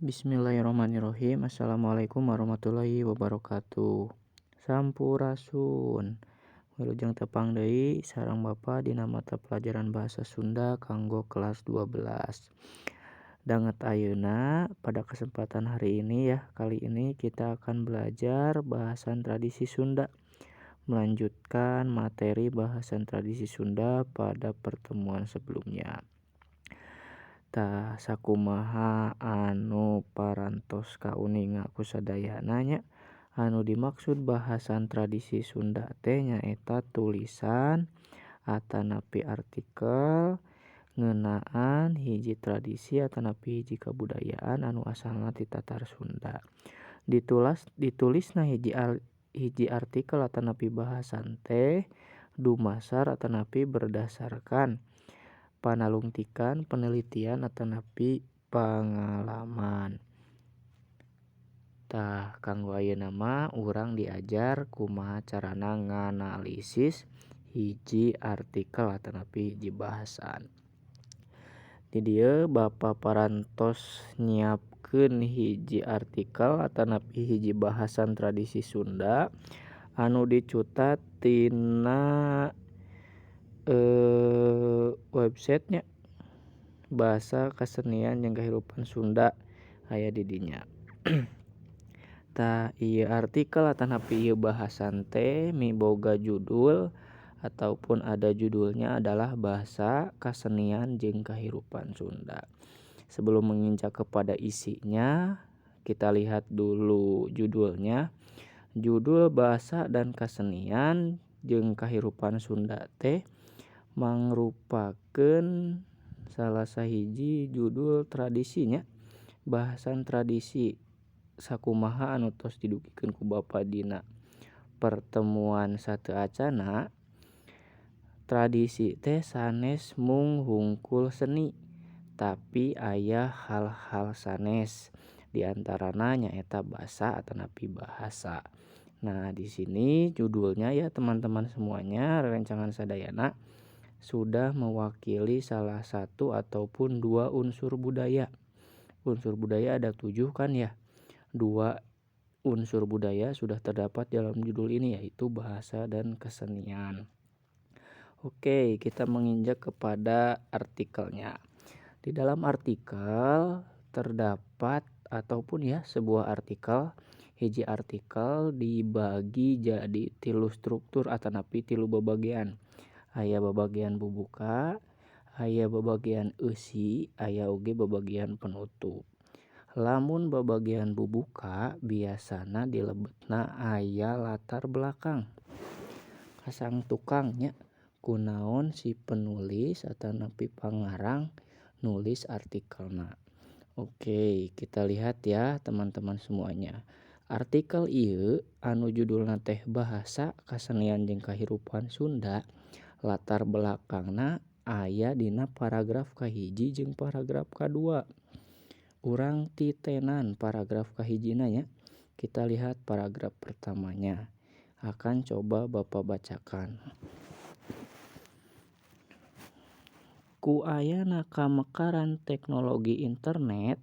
Bismillahirrahmanirrahim. Assalamualaikum warahmatullahi wabarakatuh. Sampurasun. Wilujeng tepang deui sareng Bapa dina mata pelajaran bahasa Sunda kanggo kelas 12. Danget ayeuna pada kesempatan hari ini ya, kali ini kita akan belajar bahasan tradisi Sunda, melanjutkan materi bahasan tradisi Sunda pada pertemuan sebelumnya. Tah, sakumaha anu parantos kauninga ku sadayana nya, anu dimaksud bahasan tradisi Sunda teh nyaeta tulisan atanapi artikel ngeunaan hiji tradisi atanapi hiji kabudayaan anu asalna ti tatar Sunda. Ditulisna hiji artikel atanapi bahasan teh dumasar atanapi berdasarkan panalungtikan penelitian atanapi pangalaman. Tah, kanggo ayeuna mah urang diajar kumaha carana nganalisis hiji artikel atanapi hiji bahasan. Di dieu bapa parantos nyiapkeun hiji artikel atanapi hiji bahasan tradisi Sunda anu dicutat tina website nya, bahasa kesenian jeung kahirupan Sunda aya di dinya. Tah, ieu artikel atanapi ieu bahasan teh miboga judul ataupun ada judulnya adalah Bahasa Kasenian jeung Kahirupan Sunda. Sebelum menginjak kepada isinya, kita lihat dulu judulnya. Judul bahasa dan kesenian jeung kahirupan Sunda teh mangrupakeun salah sahiji judul tradisi nya, bahasan tradisi sakumaha anu tos didugikeun ku bapa dina pertemuan sateuacanna. Tradisi teh sanes mung hungkul seni tapi aya hal-hal sanes diantarana nyaeta basa atanapi bahasa. Nah, di sini judulnya ya, teman-teman semuanya, rerencangan sadayana sudah mewakili salah satu ataupun dua unsur budaya. Unsur budaya ada 7 kan ya, dua unsur budaya sudah terdapat dalam judul ini, yaitu bahasa dan kesenian. Oke, kita menginjak kepada artikelnya. Di dalam artikel terdapat ataupun ya sebuah artikel, hiji artikel dibagi jadi tilu struktur atanapi tilu babagian. Aya babagian bubuka, aya babagian eusi, aya oge babagian penutup. Lamun babagian bubuka biasana dilebetna aya latar belakang kasang tukang nya, kunaon si penulis atanapi pangarang nulis artikelna. Oke, kita lihat ya teman-teman semuanya. Artikel ieu anu judulna teh Bahasa Kasenian jeung Kahirupan Sunda, latar belakangna aya dina paragraf kahiji jeung paragraf kadua. Urang titenan paragraf kahijina nya. Kita lihat paragraf pertamanya. Akan coba Bapak bacakan. Ku ayana kamekaran teknologi internet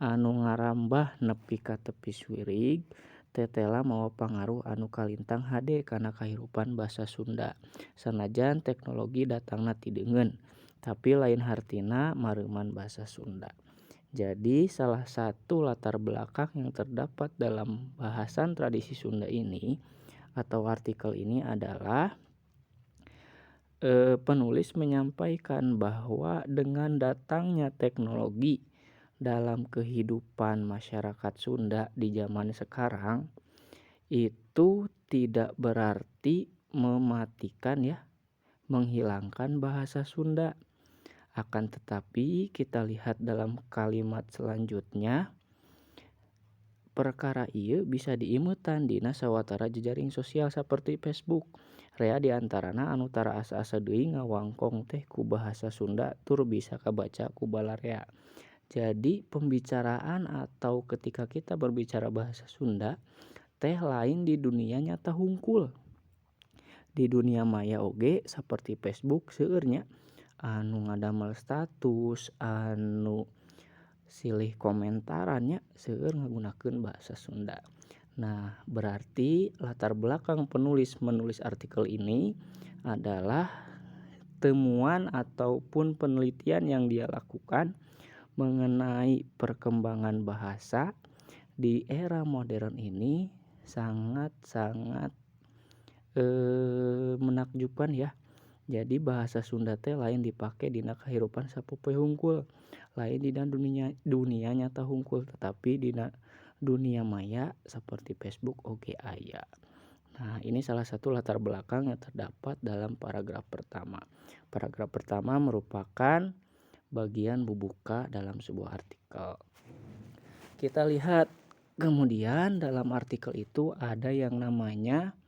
anu ngarambah nepi ka tepi suirig, tetela mawa pangaruh anu kalintang hade kana kahirupan basa Sunda. Sanajan teknologi datangna ti deungeun, tapi lain hartina mareuman basa Sunda. Jadi salah satu latar belakang yang terdapat dalam bahasan tradisi Sunda ini atau artikel ini adalah penulis menyampaikan bahwa dengan datangnya teknologi dalam kehidupan masyarakat Sunda di zaman sekarang itu tidak berarti mematikan ya, menghilangkan bahasa Sunda. Akan tetapi kita lihat dalam kalimat selanjutnya, perkara ieu bisa diimutan dina sawatara jejaring sosial seperti Facebook. Rea diantarana anu tara asa-asa deui ngawangkong teh ku bahasa Sunda tur bisa kabaca ku balarea. Jadi pembicaraan atau ketika kita berbicara bahasa Sunda teh lain di dunia nyata hungkul, di dunia maya oge seperti Facebook seueur nya anu ngadamel status anu Silih komentaran nya seueur ngagunakeun bahasa Sunda. Nah berarti latar belakang penulis menulis artikel ini adalah temuan ataupun penelitian yang dia lakukan mengenai perkembangan bahasa di era modern ini sangat-sangat menakjubkan ya. Jadi bahasa Sunda teh lain dipake dina kahirupan sapopoe hungkul, lain dina dunia dunia nyata hungkul tetapi dina dunia maya seperti Facebook oge aya. Nah ini salah satu latar belakang yang terdapat dalam paragraf pertama. Paragraf pertama merupakan bagian bubuka dalam sebuah artikel. Kita lihat kemudian dalam artikel itu ada yang namanya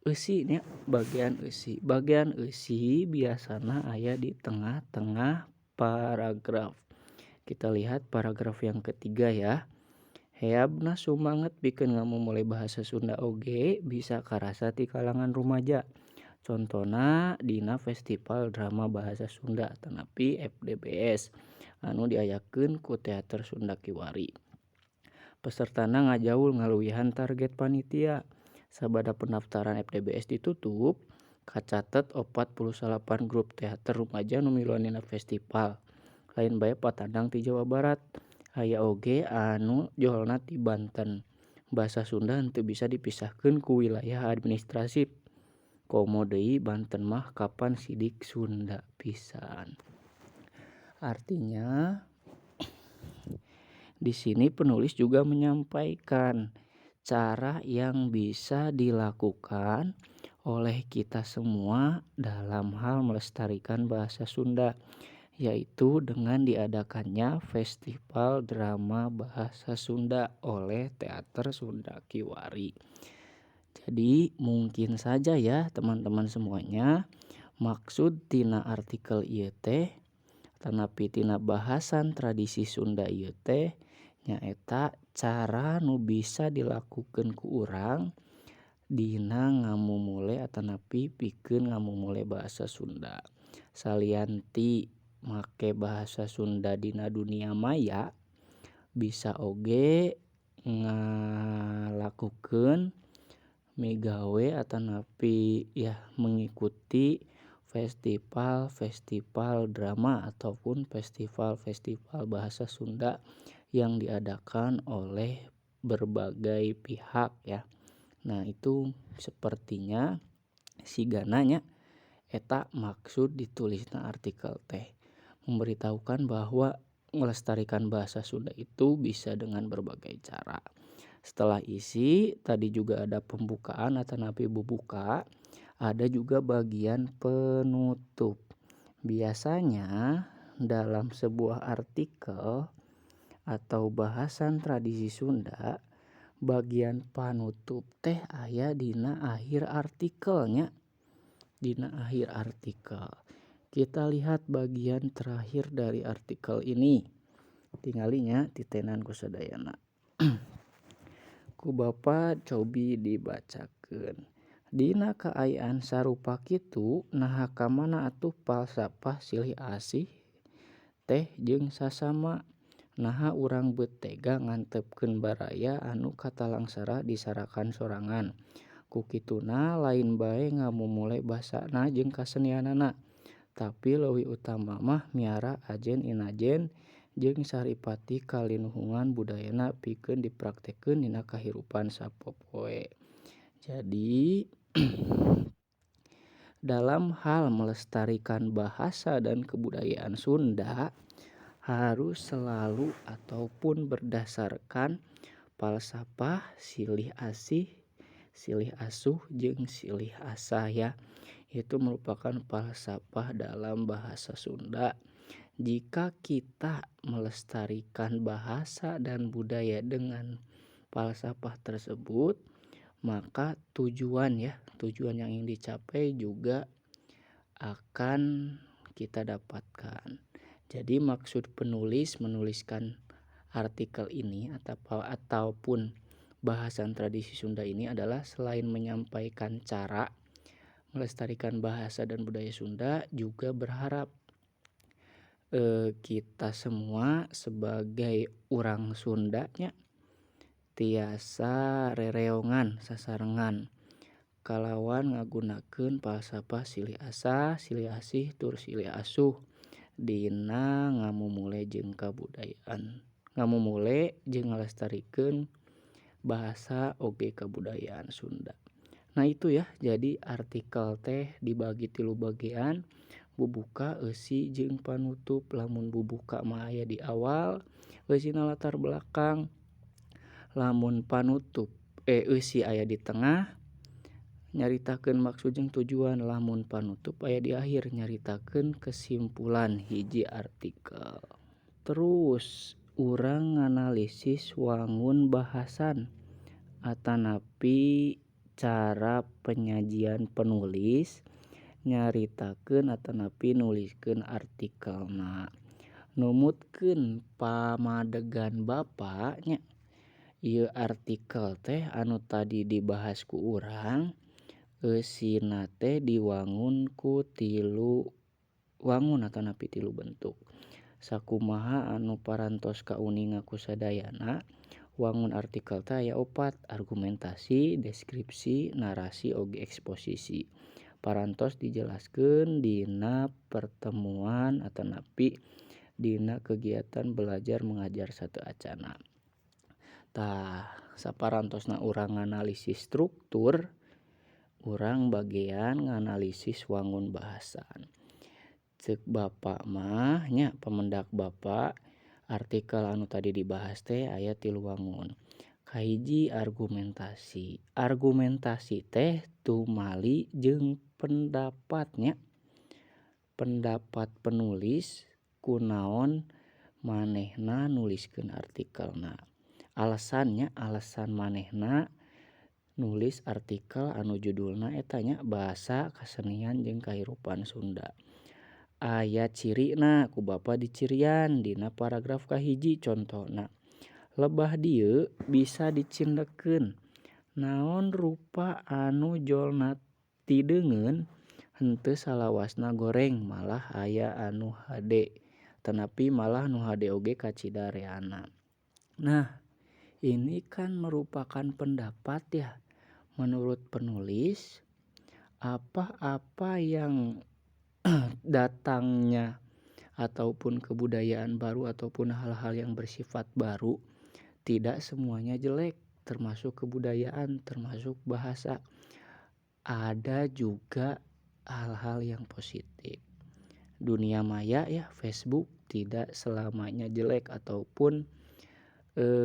eusi nya, bagian eusi. Bagian eusi biasana aya di tengah-tengah paragraf. Kita lihat paragraf yang ketiga ya. Heabna sumanget pikeun ngamumule bahasa Sunda oge bisa karasa ti kalangan rumaja. Contona dina Festival Drama Bahasa Sunda atanapi FDBS anu diayakeun ku Teater Sunda Kiwari. Pesertana ngajaul ngaluwihan target panitia. Sabada pendaftaran FDBS ditutup kacatet 49 grup teater rumaja nu miluan dina festival. Lain bae patandang ti Jawa Barat, aya oge anu jolna ti Banten. Basa Sunda henteu bisa dipisahkeun ku wilayah administrasif. Komo deui Banten mah kapan sidik Sunda pisan. Artinya di sini penulis juga menyampaikan cara yang bisa dilakukan oleh kita semua dalam hal melestarikan bahasa Sunda, yaitu dengan diadakannya Festival Drama Bahasa Sunda oleh Teater Sunda Kiwari. Jadi mungkin saja ya teman-teman semuanya, maksud tina artikel ieu teh tanapi tina bahasan tradisi Sunda ieu teh nyaeta cara nu bisa dilakukeun ku urang dina ngamumule atanapi pikeun ngamumule bahasa Sunda. Salian ti make bahasa Sunda dina dunia maya bisa oge ngalakukeun migawe atanapi yah mengikuti festival-festival drama ataupun festival-festival bahasa Sunda yang diadakan oleh berbagai pihak ya. Nah itu sepertinya sigana nya eta maksud ditulisna artikel teh memberitahukan bahwa melestarikan bahasa Sunda itu bisa dengan berbagai cara. Setelah isi tadi juga ada pembukaan atanapi bubuka, ada juga bagian penutup. Biasanya dalam sebuah artikel atau bahasan tradisi Sunda bagian panutup teh aya dina akhir artikelnya, dina akhir artikel. Kita lihat bagian terakhir dari artikel ini, tinggalinya titenan ku sadayana. Ku bapa cobi dibacakeun. Dina kaayaan sarupa kitu naha ka mana atuh falsafah silih asih teh jeung sasama. Naha urang beut tega ngantepkeun baraya anu katalangsara disarakan sorangan. Ku kituna lain bae ngamumule basana jeung kasenianana, tapi leuwih utama mah miara ajen inajen jeung saripati kalinuhungan budayana pikeun dipraktekkeun dina kahirupan sapopoe. Jadi dalam hal melestarikan bahasa dan kebudayaan Sunda harus selalu ataupun berdasarkan falsafah silih asih, silih asuh jeung silih asah ya. Itu merupakan falsafah dalam bahasa Sunda. Jika kita melestarikan bahasa dan budaya dengan falsafah tersebut, maka tujuan ya, tujuan yang ingin dicapai juga akan kita dapatkan. Jadi maksud penulis menuliskan artikel ini ataupun bahasan tradisi Sunda ini adalah selain menyampaikan cara melestarikan bahasa dan budaya Sunda, juga berharap Kita semua sebagai urang Sunda nya tiasa rereongan sasarengan kalawan ngagunakeun falsafah silih asah silih asih tur silih asuh dina ngamumule jeung kabudayaan, ngamumule jeung ngalestarikeun bahasa oge kabudayaan Sunda. Nah itu ya jadi artikel teh dibagi tilu bagian bubuka, eusi jeung panutup. Lamun bubuka mah aya di awal eusina latar belakang, lamun panutup eusi aya di tengah nyaritakeun maksud jeung tujuan, lamun panutup aya di akhir nyaritakeun kesimpulan hiji artikel. Terus urang nganalisis wangun bahasan atanapi cara penyajian penulis nyaritakeun atanapi nuliskeun artikelna. Numutkeun pamadegan bapa nya ieu artikel teh anu tadi dibahas ku urang eusina teh diwangun ku tilu wangun atanapi tilu bentuk sakumaha anu parantos kauninga ku sadayana wangun artikel teh aya opat argumentasi, deskripsi, narasi oge eksposisi. Parantos dijelaskeun dina pertemuan atanapi dina kegiatan belajar mengajar sateuacanna. Tah saparantosna urang nganalisis struktur urang bagean nganalisis wangun bahasan ceuk bapak mah nya pamendak bapak artikel anu tadi dibahas teh aya tilu wangun kahiji argumentasi, argumentasi teh tumali jeung pendapat nya, pendapat penulis kunaon manehna nuliskeun artikelna alasan nya alasan manehna nulis artikel anu judulna eta nya bahasa kasenian jeung kahirupan Sunda. Aya cirina ku bapak dicirian dina paragraf kahiji contona lebah dieu bisa dicindekkeun naon rupa anu jolna ti deungeun henteu salawasna goreng malah aya anu hade atanapi malah nu hade oge kacida reana. Nah ini kan merupakan pendapat ya menurut penulis apa-apa yang datangnya ataupun kebudayaan baru ataupun hal-hal yang bersifat baru tidak semuanya jelek termasuk kebudayaan termasuk bahasa ada juga hal-hal yang positif. Dunia maya ya Facebook tidak selamanya jelek ataupun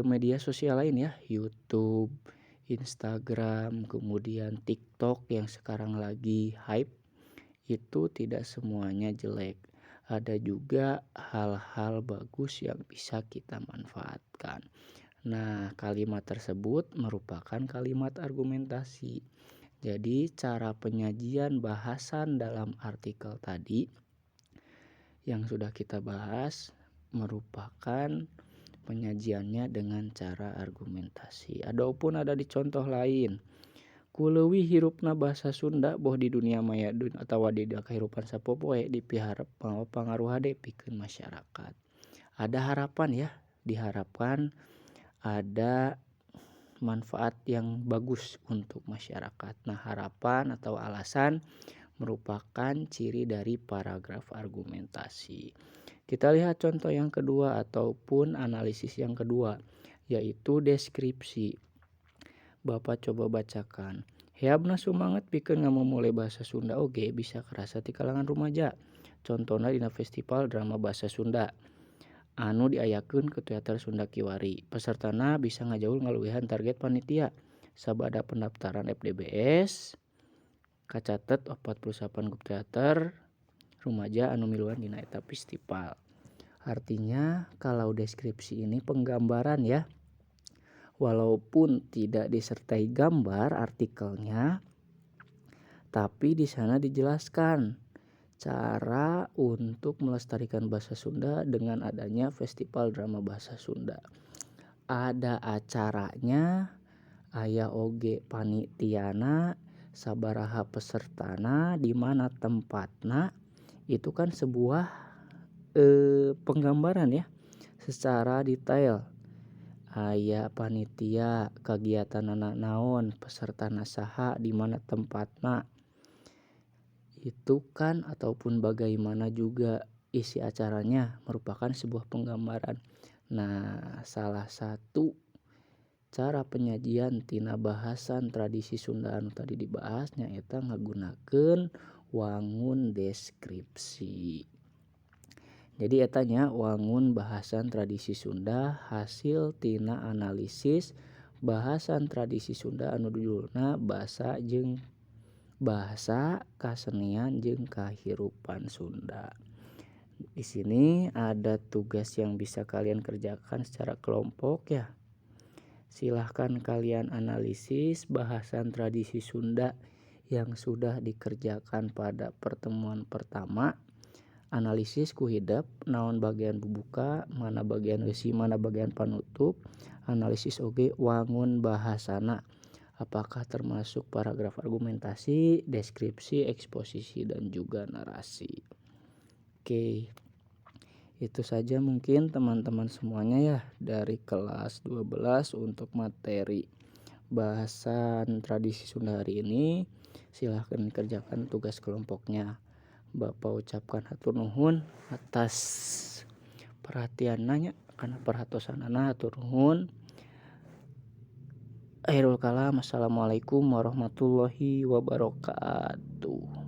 media sosial lain ya YouTube, Instagram, kemudian TikTok yang sekarang lagi hype itu tidak semuanya jelek. Ada juga hal-hal bagus yang bisa kita manfaatkan. Nah, kalimat tersebut merupakan kalimat argumentasi. Jadi cara penyajian bahasan dalam artikel tadi yang sudah kita bahas merupakan penyajiannya dengan cara argumentasi. Ataupun ada di contoh lain. Ku leuwih hirupna bahasa Sunda boh di dunia maya atawa di kahirupan sapopoe dipiharep mawa pangaruh hade pikeun masyarakat. Ada harapan ya, diharapkan ada manfaat yang bagus untuk masyarakat. Nah, harapan atau alasan merupakan ciri dari paragraf argumentasi. Kita lihat contoh yang kedua ataupun analisis yang kedua, yaitu deskripsi. Bapak coba bacakan. Heabna sumanget pikeun ngamumule bahasa Sunda oge bisa karasa ti kalangan rumaja. Contona dina festival drama bahasa Sunda anu diayakeun ku teater Sunda Kiwari. Pesertana bisa ngajaul ngaleuwihan target panitia. Sabada pendaftaran FDBS kacatet 48 grup teater rumaja anu miluan dina eta festival. Artinya kalau deskripsi ini penggambaran ya. Walaupun tidak disertai gambar artikelnya, tapi di sana dijelaskan cara untuk melestarikan bahasa Sunda dengan adanya festival drama bahasa Sunda. Ada acaranya, aya oge panitiana, sabaraha pesertana, di mana tempatna, itu kan sebuah penggambaran ya secara detail aya panitia kagiatanana naon pesertana saha di mana tempatna itu kan ataupun bagaimana juga isi acaranya merupakan sebuah penggambaran. Nah salah satu cara penyajian tina bahasan tradisi Sunda anu tadi dibahas nyaeta ngagunakeun wangun deskripsi. Jadi eta nya wangun bahasan tradisi Sunda hasil tina analisis bahasan tradisi Sunda anu judulna basa jeung bahasa kasenian jeung kahirupan Sunda. Di sini ada tugas yang bisa kalian kerjakan secara kelompok ya. Silahkan kalian analisis bahasan tradisi Sunda yang sudah dikerjakan pada pertemuan pertama. Analisis ku hidep naon bagian pembuka, mana bagian eusi, mana bagian panutup. Analisis oge wangun bahasana apakah termasuk paragraf argumentasi, deskripsi, eksposisi dan juga narasi. Oke, itu saja mungkin teman-teman semuanya ya dari kelas 12 untuk materi bahasan tradisi Sunda hari ini. Silahkan kerjakan tugas kelompoknya. Bapak ucapkan hatur nuhun atas perhatiannya karena perhatosanana hatur nuhun. Akhirul kalam, assalamualaikum warahmatullahi wabarakatuh.